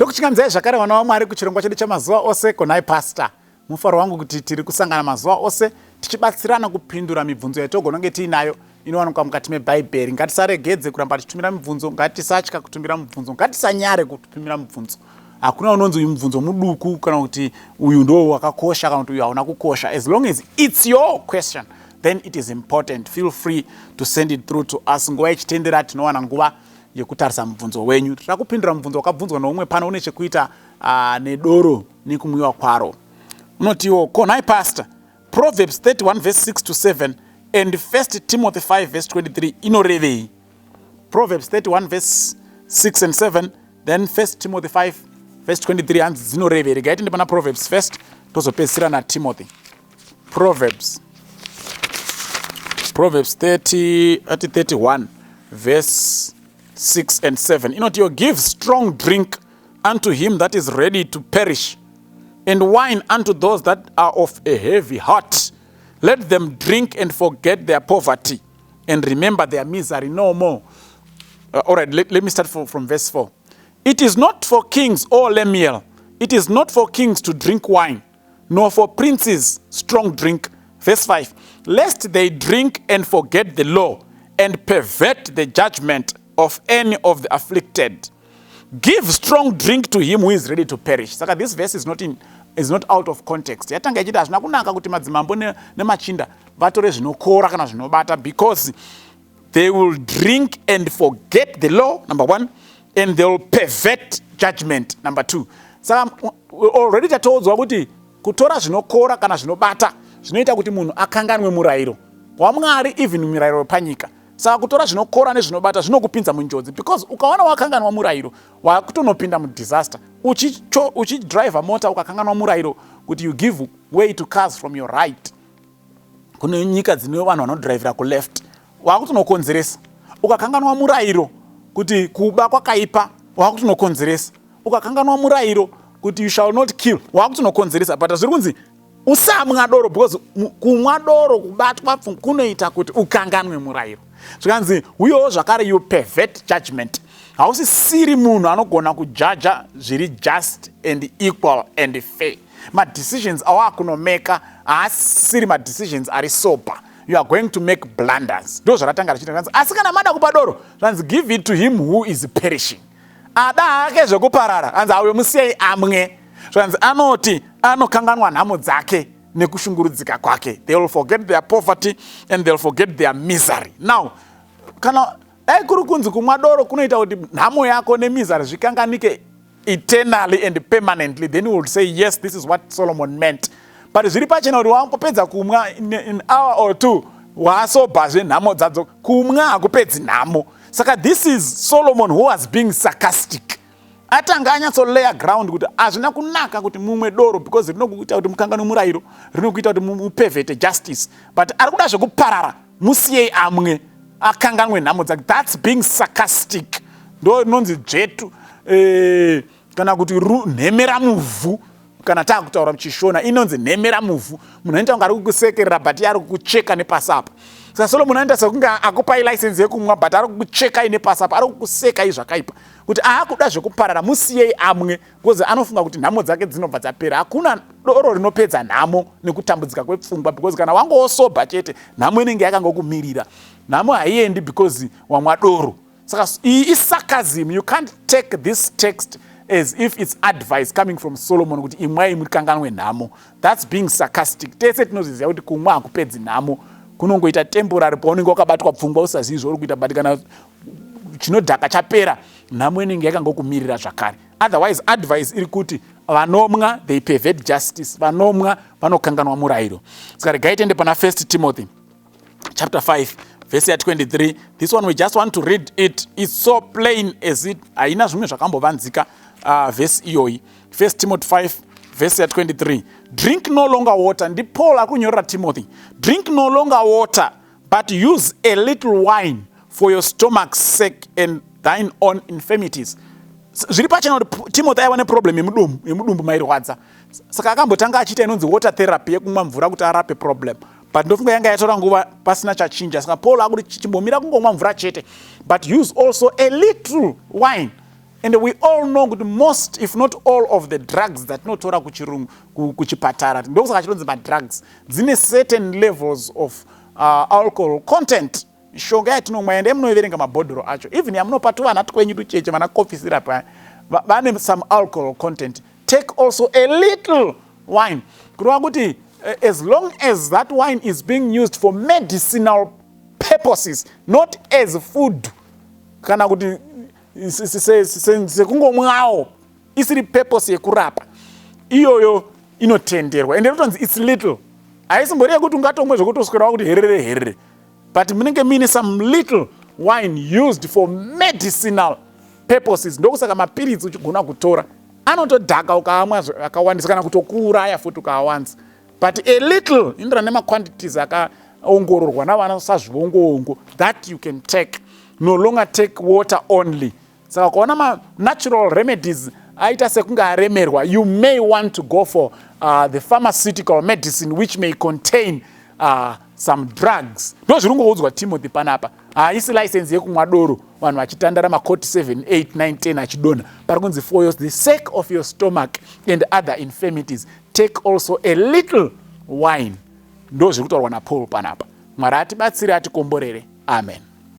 Ndokuchingamidzai zvakare vana vaMwari kuchirongwa chedu chamazuva ose konai pastor. Mufaro wangu kuti tiri kusangana mazuva ose tichibatsirana kupindura mibvunzo yatogona kunge tiinayo inowanikwa mukati mebhaibheri. Ngatisaregedze kuramba tichitumira mibvunzo, ngatisatya kutumira mibvunzo, ngatisanyare kutumira mibvunzo. Hakuna unonzi uyu mubvunzo muduku kana kuti uyu ndo wakakosha kana kuti uyu hauna kukosha. As long as it's your question, then it is important. Feel free to send it through to us. Nguva ichitendera tinowana nguva yekutarisa mubvunzo wenyu. Tinoda kupindura mubvunzo wakabvunzwa noumwe pano une chekuita nedoro nekumwiwa kwaro. Unotiwo, ko nhai pastor, Proverbs 31 verse 6 to 7 and 1 Timothy 5 verse 23 inorevei? Proverbs 31 verse 6 and 7 then 1 Timothy 5 verse 23 hanzi dzinorevei? Regai tiende pana Proverbs first tozopedzisira naTimothy. Proverbs 30, 31 verse 6 and 7 inoti, you give strong drink unto him that is ready to perish, and wine unto those that are of a heavy heart. Let them drink and forget their poverty and remember their misery no more. All right, let me start from verse 4. It is not for kings, O Lemuel, it is not for kings to drink wine, nor for princes strong drink. Verse 5, lest they drink and forget the law and pervert the judgment of any of the afflicted. Give strong drink to him who is ready to perish. Saka this verse is not out of context. Yatanga ichiti hazvina kunaka kuti madzimambo nemachinda vatore zvinokora kana zvinobata, because they will drink and forget the law, number one, and they will pervert judgment, number two. Saka already tatoudzwa kuti kutora zvinokora kana zvinobata zvinoita kuti munhu akanganwe murayiro waMwari, even mirayiro wepanyika. Saka kutora zvinokora nezvinobata zvinokupinza munjodzi, because ukaona wakanganwa murayiro, wakutonopinda mudisaster. Uchidriva mota, ukakanganwa murayiro kuti you give way to cars from your right, kune nyika dzine vanhu vanodhiraivhira kuleft, wakutonokonzeresa. Ukakanganwa murayiro kuti kuba kwakaipa, wakutonokonzeresa. Ukakanganwa murayiro kuti you shall not kill, wakutonokonzeresa. But zviri kunzi usamwa doro, because kumwa doro, kubatwa kunoita kuti ukanganwe murayiro. Zvikanzi uyewo zvakare you pervert judgment, hausisiri munhu anogona kujaja zviri just and equal and fair. Madecisions awakunomeka haasisiri madecisions ari sober. You are going to make blunders. Ndo zvaratanga richiita. Zvanzi asi kana mada kupa doro, zvanzi give it to him who is perishing. Ada hake zvekuparara, anzi auyo musiyei amwe. Zvanzi anoti anokanganwa nhamo dzake nekushungurudzika kwake. They will forget their poverty and they will forget their misery. Now kana dai kuri kunzi kumwa doro kunoita kuti nhamo yako nemisery zvikanganike eternally and permanently, then you would say, yes, this is what Solomon meant. But zviri pachena kuti wangopedza kumwa, in hour or two wasobhazve, nhamo dzadzo. Kumwa hakupedzi nhamo. Saka this is Solomon who was being sarcastic. Atanga anyatsoleya ground kuti hazvina kunaka kuti mumwe doro, because rinokuita kuti mukanganwe murayiro, rinokuita kuti muperverte justice. But ari kuda zvekuparara, musiyei amwe akanganwe nhamo dzake. That's being sarcastic. Ndo rinonzi dzvetu, kana kuti nhemera muvhu. Kana taakutaura muchiShona, inonzi nhemera muvhu. Munhu anoita kunge ari kukusekerera, but iye ari kukucheka nepasi apa. Saka Solomon anoita sekunge akupai license yekumwa, but ari kukuchekai nepasi apa, ari kukusekai zvakaipa kuti aakuda zvekuparara, musiyei amwe, because anofunga kuti nhamo dzake dzinobva dzapera. Hakuna doro rinopedza nhamo nekutambudzika kwepfungwa, because kana wangowosobha chete, nhamo inenge yakangokumirira. Nhamo haiendi because wamwa doro. Saka iyi isarcasm. You can't take this text as if it's advice coming from Solomon kuti imwai mukanganwe nhamo. That's being sarcastic. Tese tinozviziva kuti kumwa hakupedzi nhamo, kunongoita temporary paunenge wakabatwa pfungwa usazivi zvauri kuita. But kana chinodhaka chapera, nhamo inenge yakangokumirira zvakare. Otherwise advice iri kuti vanomwa, they pervert justice, vanomwa vanokanganwa murayiro. Saka regai tiende pana First Timothy chapter 5 verse ya23. This one we just want to read it. It's so plain as it, haina zvimwe zvakambovanzika verse iyoyi. First Timothy 5 verse ya23: "Drink no longer water." NdiPaul akunyorera Timothy. "Drink no longer water, but use a little wine for your stomach's sake and thine own infirmities." Zviri pachena kuti Timothy aiva neproblem yemudumbu mairwadza. Saka akambotanga achiita inonzi water therapy, yekumwa mvura kuti arape problem, but ndofunga yanga yatora nguva pasina chachinja. Saka Paul akuti chimbomira kungomwa mvura chete, but use also a little wine. And we all know kuti most, if not all, of the drugs dzatinotora kuchirungu, kuchipatara, ndokusaka chinonzi madrugs, dzine certain levels of alcohol content. Mishonga yatinomwa, ende munoverenga mabhodhoro acho, even yamunopa tuvana twenyu tucheche, vana cough syrup, vane some alcohol content. Take also a little wine, kureva kuti as long as that wine is being used for medicinal purposes, not as food, kana kuti sekungomwawo, isiri purpose yekurapa, iyoyo inotenderwa. Ende inotonzi it's little, haisimbori yekuti ungatomwe zvekutoswerawo kuti herere herere, but munenge muine some little wine used for medicinal purposes. Ndokusaka mapiritsi uchigona kutora anotodhaka ukaamwa akawandisa, kana kutokuuraya futi ukaawanza, but a little inoenderana nemaquantities akaongororwa navana sazvivongoongo that you can take. No longer take water only. Saka ukaona manatural remedies aita sekunge aremerwa, you may want to go for the pharmaceutical medicine, which may contain some drugs. Ndo zviri kungoudzwa Timothy panapa. Haisi license yekumwa doro vanhu vachitandara makoti 7, 8, 9, 10 achidonha. Pari kunzi, for the sake of your stomach and other infirmities, take also a little wine. Ndo zviri kutaurwa naPaul panapa. Mwari atibatsire, atikomborere. Amen.